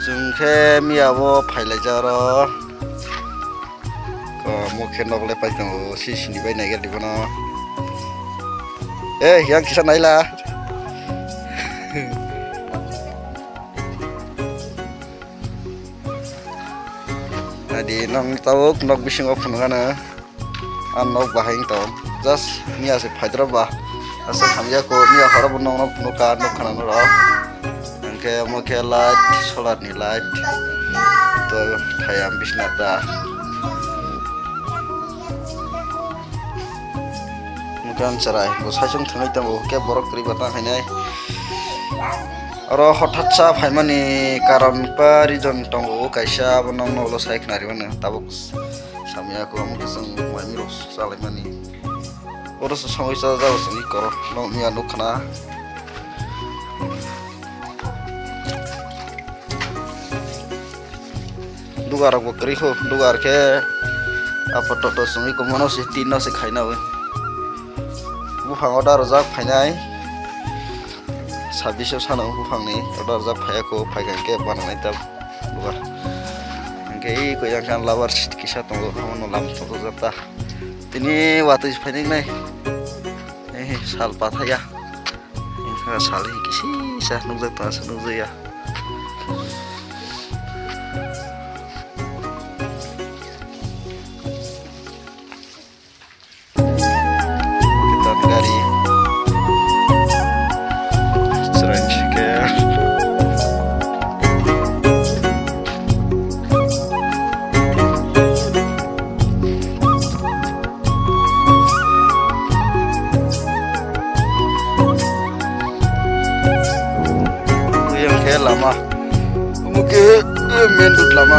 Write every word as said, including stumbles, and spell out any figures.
Chwng khe miya bo phailaijak oro. Ko, mo khe nok le pai tongo, si sini bai naiger di bono. Eh, yang kisa naila. Adi nong tabuk nok bisingo phunukgana. Ang nok bahai wng tong. Just miya se phaidra ba. Aswk hamya ko miya horo bo nokno phunukha, nukha na norok. Hwnkhe omo khe light, solar ni light. To thayam bisna ta. Nukha ang chwrai, bo saisung thangwi tongo, hwnkhe borok kwrwi ba tang khainai. Oro hothat sa phaimani karon ba reason tongo, kaisa abo nokno ulo sai khna rwmani tabuk. Samya ko omo khe chwng mai miro chalaimani. Oro se songwi cha jao chwngwi koro. Nokni a nukha na. Dugar rok bo kwrwi kho. Dugar khe apato to chwngwi komono se tin no se khaina wi. Buphang order rwjak phainai. Sabbish o sano buphangni order rwjak phaiya kho, phaikha hwnkhe bananai ta bubar. Hwnkhe ei koi jang khe ang labar seat kisa tongo, omono lam thokjak ta. Tini watwi se phainai nai. Eh, sal pathaya. Wngkha sal kisi sa nukjak ta, sa nukjakya. Kitan gari. Strange care. Yang khe lama. Omo khe, eh, main road lama.